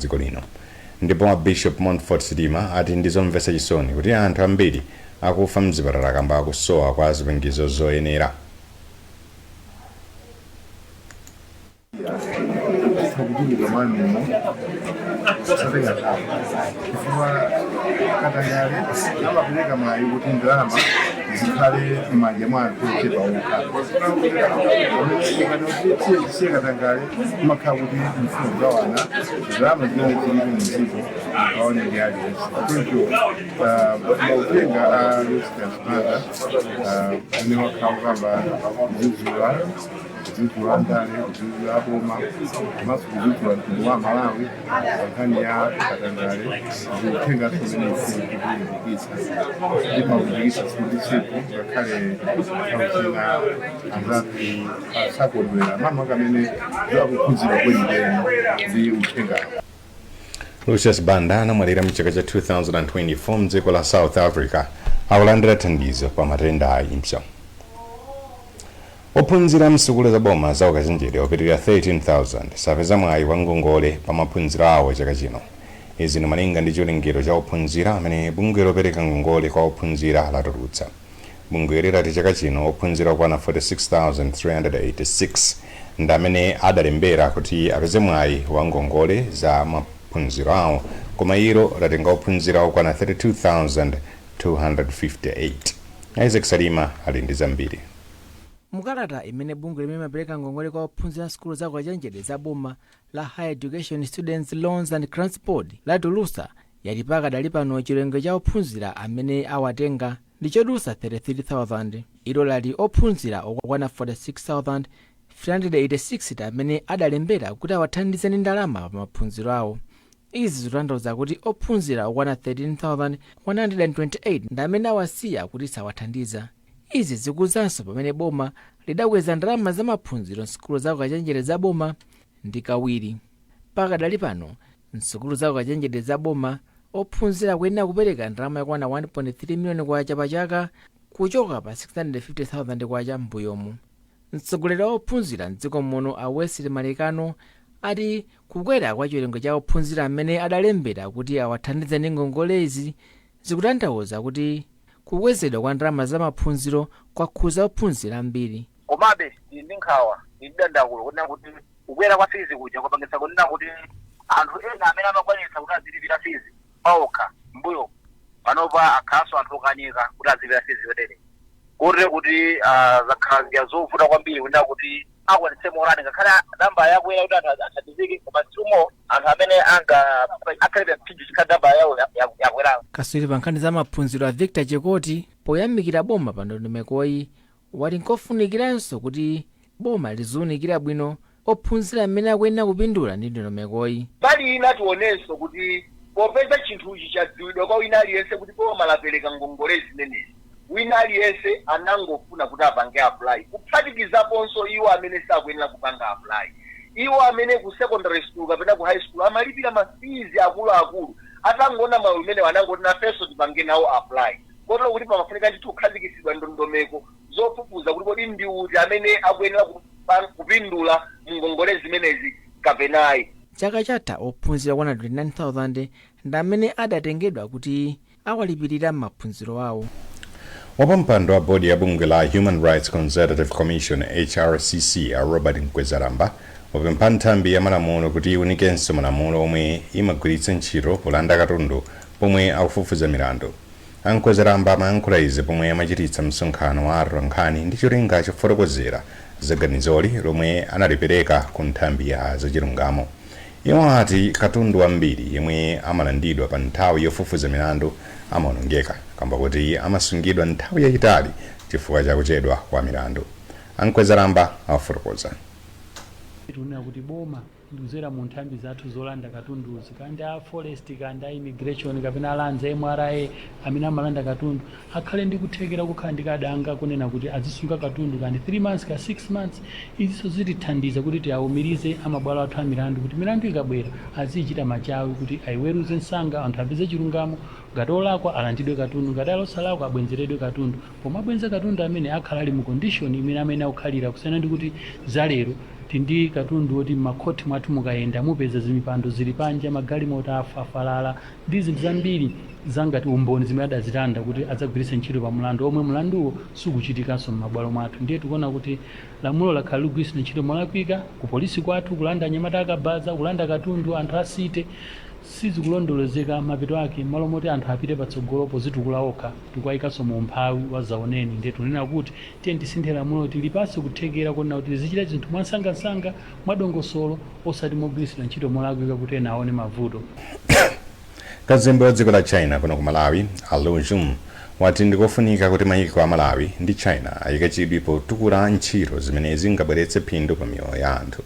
dziko lino. Ndipo a Bishop Montfort Sitima ati ndizomvetsa chisoni kuti anthu ambiri akufa mzipatala kamba kusowa kwa zipangizo zoyenera. Kuchuluka mwanumo kusatenga nthawi, chifukwa katangale amapereka mwayi kuti ndalama zikhale m'manja mwa anthu ochepa okha. Pamene tisiye katangale, imakhala kuti mfuna kugawana ndalama zimene zilipo mdziko, mugawane ndi aliyense. Choncho mauthenga a Lucius Banda amene wakhala kukamba, kudzudzula ndale, kudzudzula boma, komanso kudzudzula mtundu wa Malawi pa nkhani ya katangale, ndi uthenganso umene ife tikulimbikitsa, timaulimbikitsa tsiku ndi tsiku, ngakhale nthawi zina anzathu asakondwera, makamaka amene akukhudzidwa kwenikweni ndi uthengawo. Lucius Banda anamwalira mchaka cha 2024 mdziko la South Africa akulandira thandizo pa matenda a impso. Ophunzira msukulu za boma za ukachenjede opitirira 13,000 sapeza mwayi wa ngongole pa maphunziro awo chaka chino. Izi ndi malinga ndi chiwerengero cha ophunzira amene bungwe lopereka ngongole kwa ophunzira latulutsa. Bungweli lati chaka chino ophunzira okwana 46,386 ndi amene adalembera kuti apeze mwayi wa ngongole za maphunziro awo, koma ilo latenga ophunzira okwana 32,258. Isaac Salima ali ndi zambiri. Mukalata imene bungwe limene limapereka ngongole kwa ophunzira sukulu za ukachenjede za boma la Higher Education Students Loans and Grants Board latulutsa, yati pakadali pano chiwerengero cha ophunzira amene awatenga ndi chodutsa 33,000. Ilo lati ophunzira okwana 46,386 amene adalembera kuti awathandize ndi ndalama pa maphunziro awo. Izi zikutanthauza kuti ophunzira okwana 13,128 ndi amene awasiya kuti sawathandiza. Izi zikuzanso pamene boma lidakweza ndalama za maphunziro msukulu za ukachenjede za boma ndi kawiri. Pakadali pano msukulu za ukachenjede za boma ophunzira akuyenera kupereka ndalama yakwana 1.3 miliyoni kwacha pa chaka, kuchoka pa 650,000 kwacha m'mbuyomu. Mtsogoleri wa ophunzira mdziko muno a Wesley Malekano ati kukwera kwa chiwerengo cha ophunzira amene adalembera kuti awathandize ndi ngongolezi zikutanthauza kuti kukwezedwa kwa ndalama za maphunziro kwakhuza ophunzira ambiri. Komabe ili ndi nkhawa, ili ndi dandaulo kunena kuti kukwera kwa fees kuja kwapangitsa kunena kuti anthu ena amene amakwanitsa kuti azilipira fees paokha mbuyo, panopa akhalanso anthu okanika kuti azilipira fees yotere, kotero kuti zakhala zija zovuta kwambiri kunena kuti akwanitse morani. Ngakhale namba yakwera kuti anthu athandizike, koma still anthu amene anga akhale pa phindu chikhala namba yawo yakwerayo. Katswiri pa nkhani za maphunziro a Victor Chikoti, poyamikira boma pa ndondomekoyi, wati nkofunikiranso kuti boma liziwunikira bwino ophunzira amene akuyenera kupindula ndi ndondomekoyi. Mbali ina tionenso kuti popeza chinthuchi chadziwidwa kwa wina aliyense kuti boma lapereka ngongole zimenezi, wina aliyense anangofuna kuti apange apply, kuphatikizaponso iwo amene sakuyenera kupanga apply. Iwo amene ku secondary school kapena ku high school amalipira ma fees akuluakulu, atangoona mwayi umene anangoti nafenso tipange nawo apply, kotero kuti pamafunika ndithu kukhazikitsidwa ndondomeko zofufuza kuti kodi ndi uti amene akuyenera kupindula mu ngongole zimenezi kapenayi. Chaka chatha ophunzira okwana 29,000 ndi amene adatengedwa kuti awalipirira maphunziro awo. Wapampando wa bodi ya bungwe la Human Rights Consultative Commission, HRCC, a Robert Mkwezalamba wapempha nthambi ya malamulo kuti iwunikenso malamulo omwe imagwiritsa ntchito polanda katundu pomwe akufufuza milandu. A Mkwezalamba amayankhula izi pomwe amachititsa msonkhano wa atolankhani ndi cholinga chofotokozera za ganizoli lomwe analipereka ku nthambi ya zachilungamo. Iwo ati katundu wambiri yemwe amalandidwa pa nthawi yofufuza milandu amaonongeka kamba kuti amasungidwa nthawi yayitali chifukwa cha kuchedwa kwa milandu. A Mkwezalamba afotokoza. Tikunena kuti boma ndikuzera mu nthambi zathu zolanda katunduzi, kandi a forest, kandi a immigration, kapena a lands, MRA, amene amalanda katundu, akhale ndi kuthekera kukhala ndi kadanga kunena kuti azisunga katundu kandi 3 months ka 6 months. Izinso zitithandiza kuti tiawumirize amabwalo athu a milandu kuti milandu ikabwera azichita machawi kuti ayiweruze msanga, anthu apeze chilungamo. Ngati olakwa alandidwe katundu, ngati ali osalakwa abwenzeredwe katundu. Pomwe abwenza katundu amene akhala ali mu condition imene amene akukhalira, kusiyana ndi kuti zalero Tindi katundu woti m'makhoti mwathu mukayenda mupeza zimipando zili panja, magalimoto afafalala ndi zinthu zambiri zangati umboni zimene adazilanda kuti adzagwiritse ntchito pa mlandu omwe mlanduwo sukuchitikanso m'mabwalo mwathu. Ndiye tikuona kuti lamulo lakhala likugwiritsidwa ntchito molakwika ku polisi kwathu, kulanda anyamata akabaza, kulanda katundu anthu asite, sizikulondolozeka. Mapeto ake, malo moti anthu apite patsogolo pozitukula okha, tikuwayikanso mu umphawi wa zaoneni. Ndiye tunena kuti tiye tisinthe lamulo, tilipase kuthekera kuona kuti tizichita zinthu mwansangasanga, mwadongosolo, osati mogwiritsidwa ntchito molakwika kuti ena aone mavuto. Kazembe wa dziko la China kuno ku Malawi, a Lu Jun, wati ndikofunika kuti mayiko a Malawi ndi China ayike chidwi potukula ntchito zimene zingabweretse phindu pa miyoyo ya anthu.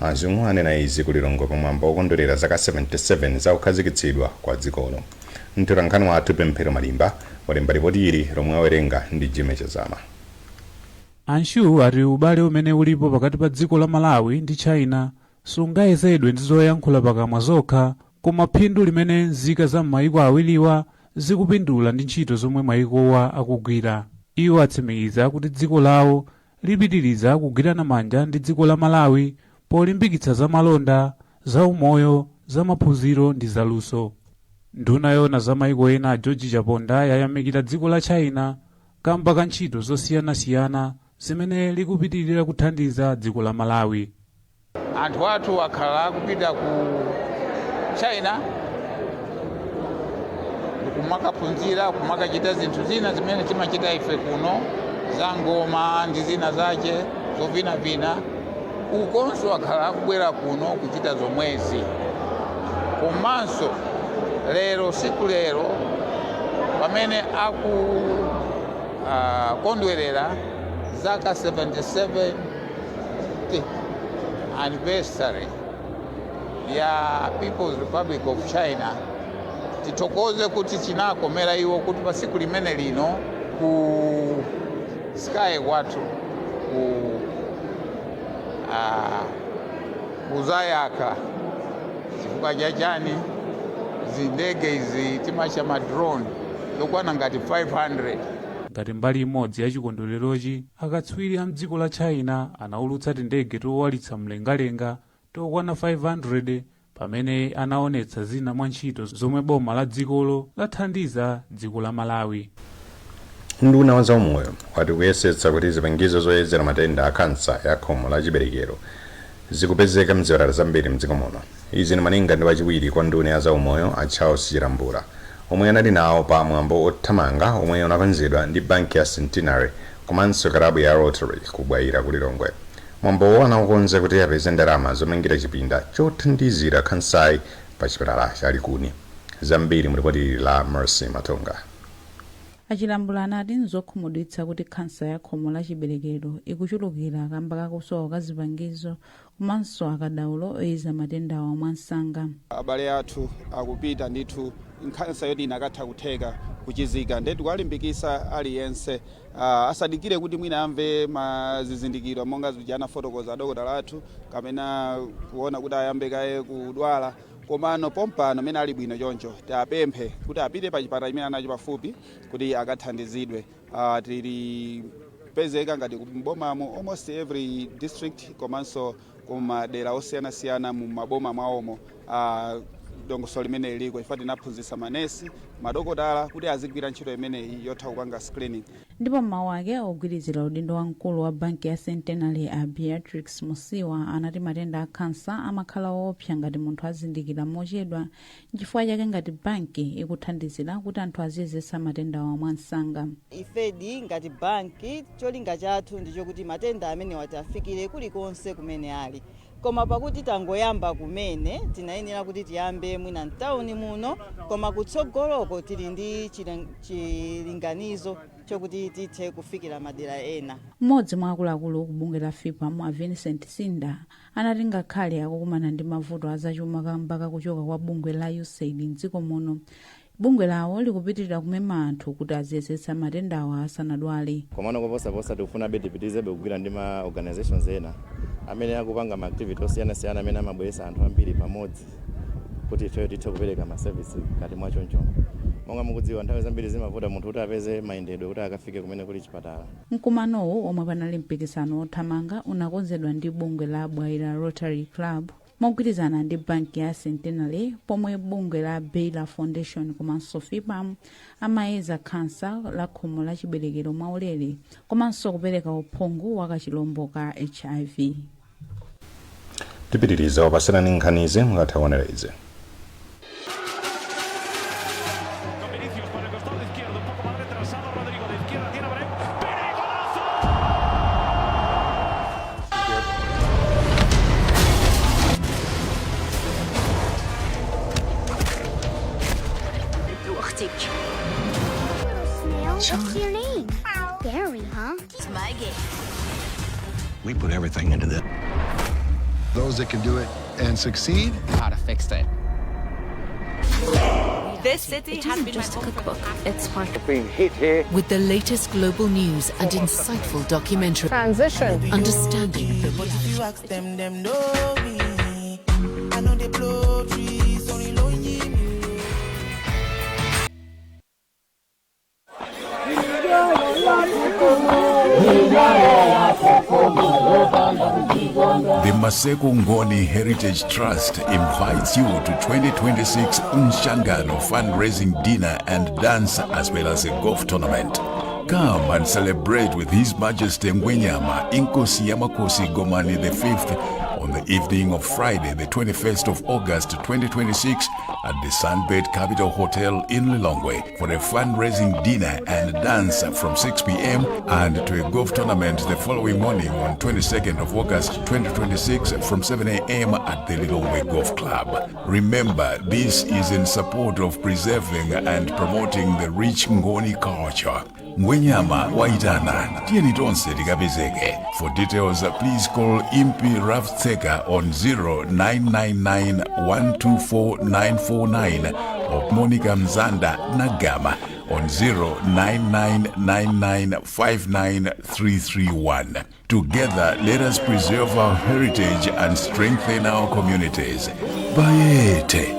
A Jun anena izi ku Lilongwe pamwambo wokondwerera zaka 77 za kukhazikitsidwa kwa dzikolo. Mtolankhani wathu Pemphero Malimba walemba ripoti ili lomwe awerenga ndi Jime Chazama. A Xu ati ubale umene ulipo pakati pa dziko la Malawi ndi China sungayezedwe ndi zoyankhula pakamwa zokha, koma phindu limene nzika za m'mayiko awiriwa zikupindula ndi ntchito zomwe mayikowa akugwira. Iwo atsimikiza kuti dziko lawo lipitiriza kugwirana manja ndi dziko la Malawi polimbikitsa zamalonda, zaumoyo, zamaphunziro ndi zaluso. Nduna yona za mayiko ena, George Chaponda, yayamikira dziko la China kamba ka ntchito zosiyanasiyana zimene likupitirira kuthandiza dziko la Malawi. Anthu athu akhala akupita ku China kumakaphunzira, kumakachita zinthu zina zimene timachita ife kuno, za ngoma ndi zina zache zovinavina. Ukonso akhala akubwera kuno kuchita zomwezi. Komanso lero, siku lero pamene akukondwerera zaka 77 anniversary ya People's Republic of China, tithokoze kuti chinakomera iwo kuti pa siku limene lino ku sky kwathu kuzayaka. Chifukwa chachani? Zindege izi timacha ma drone zokwana ngati 500. Ngati mbali imodzi ya chikondwererochi, akatswiri a mdziko la China anaulutsa tindege towalitsa mlengalenga tokwana 500 pamene anaonetsa zina mwa ntchito zomwe boma la dzikolo lathandiza dziko la Malawi. Nduna wa zaumoyo wati kuyesetsa kuti zipangizo zoyezera matenda a khansa ya khomo la chiberekero zikupezeka mzipatala zambiri mdziko muno. Izi ndi malinga ndi wachiwiri kwa nduna ya zaumoyo, a Charles Chilambula, omwe anali nawo pa mwambo othamanga omwe unakonzedwa ndi banki ya Centenary komanso kalabu ya Rotary ku Bwaila ku Lilongwe. Mwambowo anawukonza kuti apeze ndalama zomangira chipinda chothandizira khansayi pa chipatala cha Likuni. Zambiri mu ripoti la Mercy Matonga. Achilambula anati nzokhumudwitsa kuti khansa ya khomo la chiberekero ikuchulukira kamba kakusowa kwa zipangizo komanso akadaulo oyeza matendawa mwansanga. Abale athu akupita ndithu, nkhansa yoti inakatha kutheka kuchizika. Nde tikuwalimbikisa aliyense asadikire kuti mwina amve mazizindikiro monga zija anafotokoza adokotala athu, kapena kuona kuti ayambe kaye kudwala. Komano pompano mene ali bwino choncho, tiapemphe kuti apite pa chipatala chimene anacho pafupi kuti akathandizidwe. Tili pezeka ngati mbomamo, almost every district, komanso kumadera osiyanasiyana mu maboma mwawomo. Dongosolo limene liko ifa tinaphunzitsa manesi, madokotala kuti azigwira ntchito imeneyi yotha kupanga screening. Ndipo mmawu ake, ogwirizira udindo wamkulu wa banki ya Centenary, a Beatrix Musiwa, anati matenda a khansa amakhala woopsa ngati munthu azindikira mochedwa, nchifukwa chake ngati banki ikuthandizira kuti anthu aziyezesa matendawa mwansanga. Ifedi ngati banki, cholinga chathu ndichokuti matenda amenewa tiafikire kulikonse kumene ali. Koma pakuti tangoyamba kumene, tinayenera kuti tiyambe mwina mtawuni muno, koma kutsogoloko tili ndi chilinganizo chokuti tithe kufikira madera ena. Mmodzi mwa akuluakulu ku bungwe la FPAM, a Vincent Sinda, anati ngakhale akukumana ndi mavuto azachuma kamba kakuchoka kwa bungwe la USAID mdziko muno, bungwe lawo likupitirira kumema anthu kuti aziyezetsa matendawa asanadwale. Komano koposaposa tikufunabe tipitizebe kugwira ndi ma organizations ena amene akupanga ma activity osiyanasiyana amene amabweretsa anthu ambiri pamodzi, kuti ifeyo tithe kupereka ma service ngati mwachoncho. Monga mukudziwa, nthawi zambiri zimavuta munthu kuti apeze mayendedwe kuti akafike kumene kuli chipatala. Mkumanowu, omwe panali mpikisano wothamanga, unakonzedwa ndi bungwe la Bwaila Rotary Club mogwirizana ndi banki ya Centenary, pomwe bungwe la Baylor Foundation komanso FPAM amayeza khansa la khomo la chiberekero mwaulere komanso kupereka uphungu wa kachilombo ka HIV. Tipitiriza kupatsirani nkhanizi mukatha kuonera izi. Vinicius por el costado izquierdo, un poco más retrasado Rodrigo, de izquierda tiene a Brahim. ¡Pere, golazo! What's your name? Barry, huh? It's my game. We put everything into this. Those that can do it and succeed. How to fix it. This city It has isn't been just my a home for the cookbook. past It's part Being hit here. With the latest global news and insightful documentary. Transition. Understanding the But if you ask them, them know me. I know they blow trees, only lonely me. The Maseko Ngoni Heritage Trust invites you to 2026 Mshangano fundraising dinner and dance, as well as a golf tournament. Come and celebrate with His Majesty Ngwenyama Inkosi Yamakosi Gomani V on the evening of Friday, the 21st of August 2026, at the Sunbird Capital Hotel in Lilongwe for a fundraising dinner and dance from 6 p.m. and to a golf tournament the following morning on 22nd of August 2026 from 7 a.m. at the Lilongwe Golf Club. Remember, this is in support of preserving and promoting the rich Ngoni culture. Ngwenyama waitana, tiyeni tonse tikapezeke. For details, please call Impi Raftseka on 0999 124 949 or Monica Mzanda Nagama on 0999959331. Together, let us preserve our heritage and strengthen our communities. Bayete.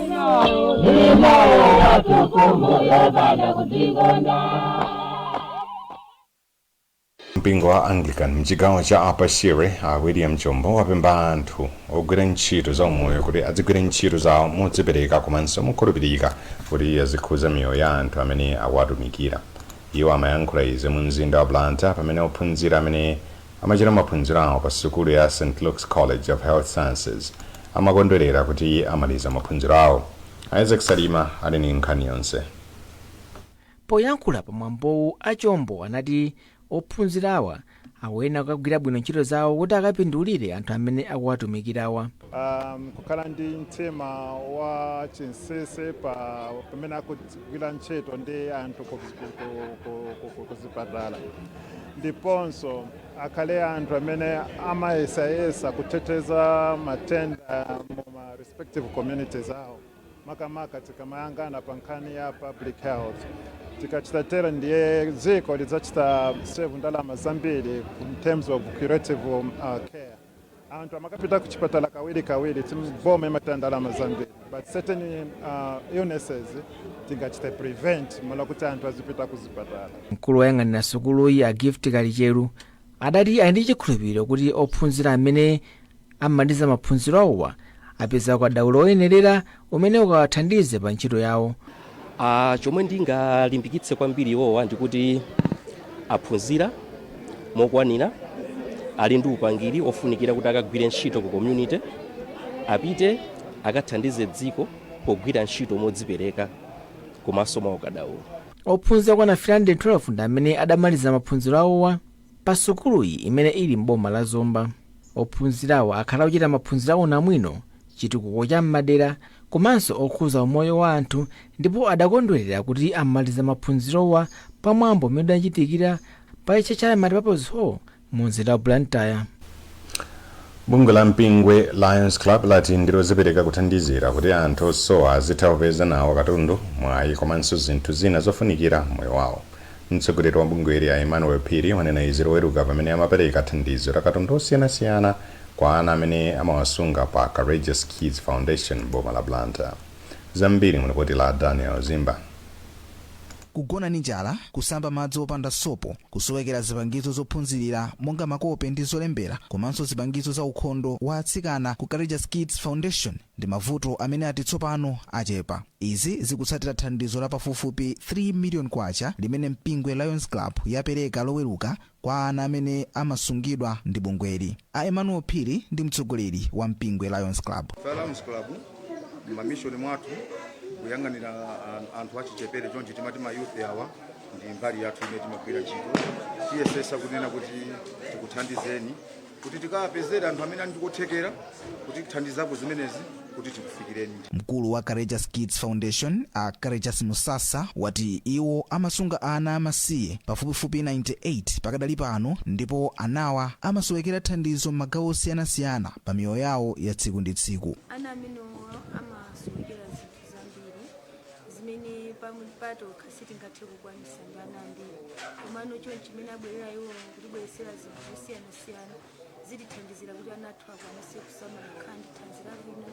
Mpingo wa Anglican mchigawo cha Upper Shire, a William Chombo, wapempha anthu ogwira ntchito za umoyo kuti adzigwira ntchito zawo modzipereka komanso mokhulupirika kuti azikhuza miyoyo ya anthu amene akuwatumikira. Iwo amayankhula izi mu mzinda wa Blantyre pamene ophunzira amene amachita maphunziro awo pa sukulu ya St Luke's College of Health Sciences amakondwerera kuti amaliza maphunziro awo. Isaac Salima ali ndi nkhani yonse. Poyankhula pamwambowu, Achombo anati ophunzirawa akuyenera kukagwira bwino ntchito zawo kuti akapindulire anthu amene akuwatumikirawa. Kukhala ndi mtima wa chinsinsi pa pamene akugwira ntchito ndi anthu kuzipatala, ndiponso akhale anthu amene amayesayesa kuteteza matenda mu ma respective communities awo, makamaka tikamayangana pa nkhani ya public health. Tikachita tero, ndiye dziko lidzachita save ndalama zambiri in terms of curative care. Anthu amakapita kuchipatala kawiri kawiri, boma imataya ndalama zambiri, but certain illnesses tingachite prevent mola kuti anthu azipita kuzipatala. Mkulu woyang'anira sukuluyi, a Gift Kalicheru, adati ali ndi chikhulupiriro kuti ophunzira amene amaliza maphunziro awowa apeza ukadaulo oyenerera umene ukawathandize pa ntchito yawo. Chomwe ndingalimbikitse kwambiri iwowa ndikuti aphunzira mokwanira, ali ndi upangiri ofunikira kuti akagwire ntchito ku community, apite akathandize dziko pogwira ntchito modzipereka komanso mwaukadaulo. Ophunzira okwana 312 ndi amene adamaliza maphunziro awowa pa sukuluyi imene ili m'boma la Zomba. Ophunzirawa akhala akuchita maphunziro awo namwino, chitukuko cha m'madera komanso okhuza umoyo wa anthu, ndipo adakondwerera kuti amaliza maphunzirowa pamwambo umene udachitikira pa Church Multipurpose Hall mu mzinda wa Blantyre. Bungwe la Mpingwe Lions Club lati ndilozipereka kuthandizira kuti anthu osowa azitha kupeza nawo katundu, mwayi komanso zinthu zina zofunikira moyo wawo. Mtsogoleri wa bungweli, a Emmanuel Phiri, wanena izi Loweruka pamene amapereka thandizo la katundu osiyanasiyana kwa ana amene amawasunga pa Courageous Kids Foundation, boma la Blantyre. Zambiri mu ripoti la Daniel Zimba. Kugona ndi njala, kusamba madzi opanda sopo, kusowekera zipangizo zophunzirira monga makope ndi zolembera, komanso zipangizo za ukhondo wa atsikana ku Courageous Kids Foundation ndi mavuto amene ati tsopano achepa. Izi zikutsatira thandizo la pafupifupi 3 million kwacha limene Mpingwe Lions Club yapereka Loweruka kwa ana amene amasungidwa ndi bungweli. A Emmanuel Phiri ndi mtsogoleri wa Mpingwe Lions Club. Lions Club ma mission mwathu kuyang'anira anthu achichepere, chonchi timati ma youth awa, ndi mbali yathu imene timagwira ntchito. Tiyesesa kunena kuti tikuthandizeni kuti tikapezere anthu amene ali ndikuthekera kuti tithandizapo zimenezi kuti tikufikireni. Mkulu wa Courageous Kids Foundation, a Courageous Musasa, wati iwo amasunga ana amasiye pafupifupi 98 pakadali pano, ndipo anawa amasowekera thandizo m'magawo osiyanasiyana pa miyoyo yawo ya tsiku ndi tsiku. Ana amenewo amasowekera zinthu zambiri zimene patokha sitingathe kukwanisa ndi ana ambiri, komano chonchi chimene abwerera iwo kutibweresera zinthu zosiyanasiyana zitithandizira kuti ana athu akwanise kusamala, kukhala ndi thanzi labwino.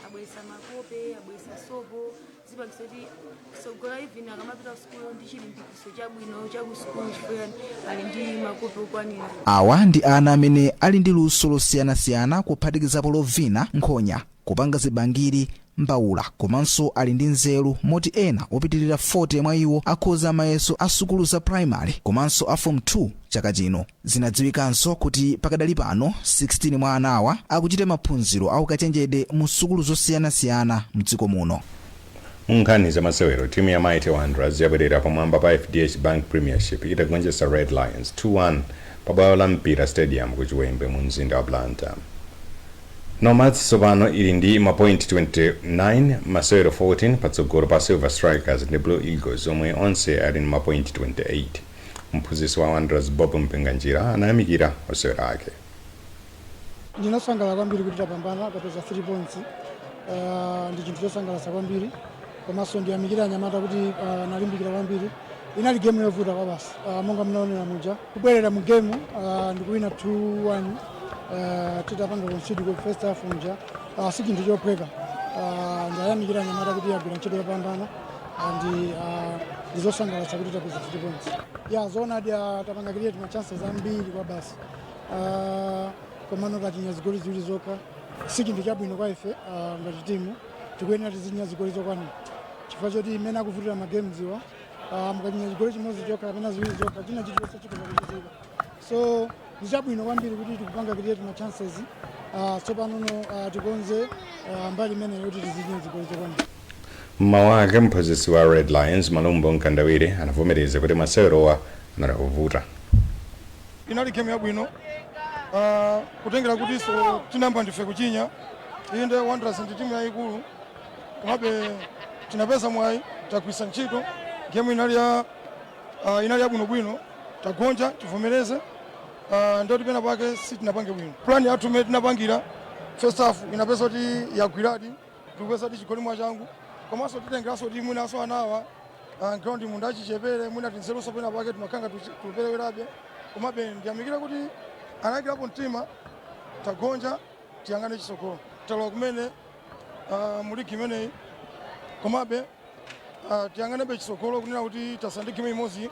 Abweresa makope, abweresa sopo, zipangisa kuti sogola even akamapita kusukulu ndi chilimbikitso chabwino chakusukulu chifukwa ali ndi makope okwanira. Awa ndi ana amene ali ndi luso losiyanasiyana, kuphatikizapo lovina nkhonya, kupanga zibangiri, mbawula, komanso ali ndi nzeru moti ena opitirira 40 mwa iwo akhoza mayeso a sukulu za primary komanso a Form 2 chaka chino. Zinadziwikanso kuti pakadali pano 16 mwa anawa akuchita maphunziro aukachenjede mu sukulu zosiyanasiyana mdziko muno. Mu nkhani za masewero, timu ya Mighty Wanderers yabwerera pamwamba pa FDH Bank Premiership itagonjetsa Red Lions 2-1 pa bwalo la Mpira Stadium ku Chiwembe mu mzinda wa Blantyre. Nomads tsopano ili ndi mapoint 29, masewero 14 patsogolo pa Silver Strikers ndi Blue Eagles omwe onse ali ndi mapoint 28. Mphunzitsi wa Wanderers, Bob Mpinganjira, anayamikira osewera ake. Ndinasangalala kwambiri kuti tapambana, tapeza 3 points. Ndi chinthu chosangalatsa kwambiri, komanso ndiyamikira anyamata kuti analimbikira kwambiri. Inali game yovuta kwa basi, monga mnaonera muja, kubwerera mu game ndikuwina 2-1 titapanga concede ku first half muja, si chinthu chophweka. Ndayamikira anyamata kuti agwira ntchito yopambana and ndizosangalatsa kuti tapeza 3 points. Ya, zoonadi, tapanga create ma chances ambiri kwa basi, komano tachinya zigoli ziwiri zokha. Si chinthu chabwino kwa ife ngati timu. Tikuyenera tizichinya zigoli zokwanira chifukwa choti imene akuvutira ma games iwa, mukachinya chigoli chimodzi chokha kapena ziwiri zokha, china chilichonse chikhoza kuchitika. So ndi chabwino kwambiri kuti tikupanga create ma chances. Tsopanono tikonze mbali imeneyo kuti tizichinya zigoli zokwanira. Mmawu ake, mphunzitsi wa Red Lions, Malumbo Mkandawire, anavomereza kuti masewerowa anali ovuta. Inali game yabwino, kutengera kuti so tinayamba ndife kuchinya. Inde, Wanderers ndi timu yayikulu, komabe tinapeza mwayi, tagwisa ntchito. Game inali ya inali yabwinobwino. Tagonja, tivomereze, ndoti pena pake sitinapange bwino plan yathu imene tinapangira. First half inapeza kuti yagwiradi, tikupeza ti chigoli mwachangu, komanso titengeranso kuti mwinaso anawa ground munda achichepere, mwina tinzeruso pena pake timakhanga tuperewerabe, komabe ndiyamikire kuti anayikirapo mtima. Tagonja, tiyang'ane chisogolo. Talowa kumene mu ligi imeneyi, komabe tiyang'anebe chisogolo kunena kuti tasala ndi game imodzi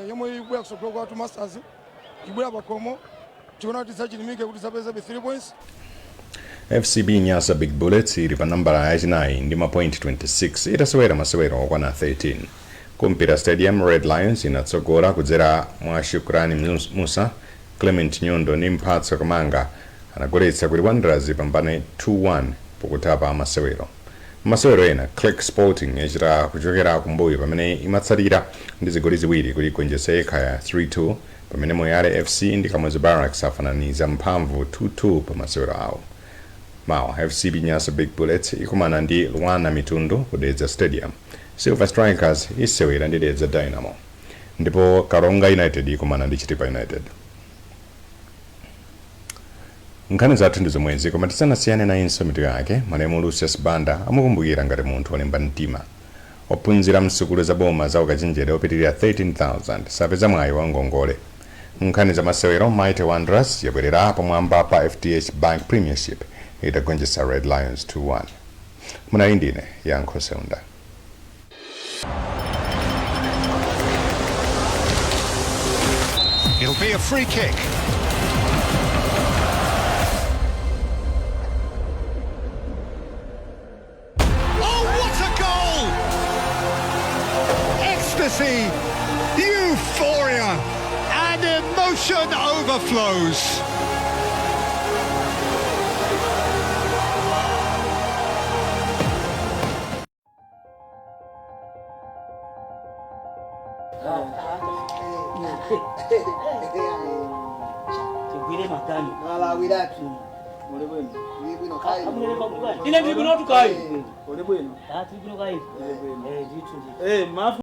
yomwe ikubwera kusogolo kwathu. Masters ikubwera pakhomo, tiona kuti tidzachilimike kuti zapezebe 3 points. FCB Nyasa Big Bullets ili pa nambala yachinayi ndi mapoint 26 itasewera masewero okwana 13. Ku Mpira Stadium, Red Lions inatsogola kudzera mwa Shukrani Musa. Clement Nyondo ndi Mphatso Kamanga anagoletsa kuti Wanderers ipambane 2-1 pokutha pa masewero. Masewero ena, Click Sporting yachita kuchokera kumbuyo pamene imatsatira ndi zigoli ziwiri kuti igonjetse Ekhaya 3-2, pamene Moyale FC ndi Kamuzu Barracks afananiza mphamvu 2-2 pa masewero awo. Mawa FCB Nyasa Big Bullets ikumana ndi Luanar Mitundu ku Dedza Stadium. Silver Strikers isewera ndi Dedza Dynamo, ndipo Karonga United ikumana ndi Chitipa United. Nkhani zathu ndi zomwezi, koma tisanasiyane nayinso mitu yake. Malemu Lucius Banda amukumbukira ngati munthu wolimba mtima. Ophunzira msukulu za boma za ukachenjede opitirira 13,000 sapeza mwayi wa ngongole. Nkhani za masewero, Mighty Wanderers yabwerera pamwamba pa FDH Bank Premiership itagonjetsa Red Lions 2-1. Munali ndine Yankho Seunda. It'll be a free kick. Oh, what a goal! Ecstasy, euphoria, and emotion overflows. Tigwire makani. Malawiratu. Muli bwino. Muli bwino kai. Ine ndili bwino tu kai. Uli bwino. Ah, tili bwino kai. Uli bwino. Eh, ndithu ndithu. Eh, mafu